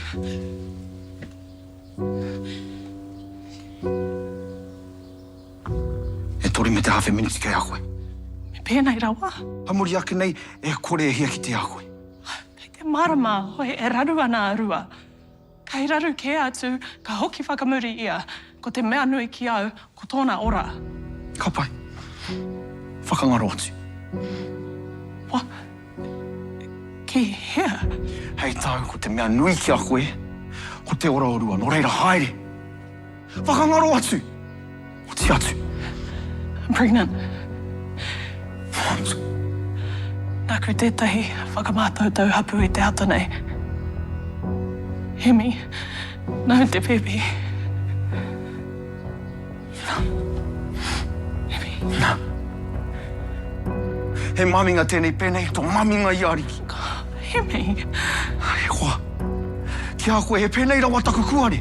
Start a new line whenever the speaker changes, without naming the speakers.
E toru me te hawhe miniti kei a koe.
Me pēnei rawa?
A muri ake nei, e kore e hia kite a koe.
Kei te mārama hoi e raru ana a Rua. Kei raru kē atu ka hoki whakamuri ia, ko te mea nui ki au, ko tōna ora.
Ka pai. Whakangaro atu.
What? Ki hea?
Hei tāu ko te mea nui ki a koe, ko te ora o Rua, nō reira haere! Whakangaro atu! Oti atu!
I'm pregnant. What? Nāku tētahi whakamātautau hapū i te ata nei. Hemi, nāu te pēpi. Nā. Hemi.
Nā. He maminga tēnei pēnei tō maminga i a Ariki.
Hemi.
E hoa, ki a koe he pēnei rawa taku kuare.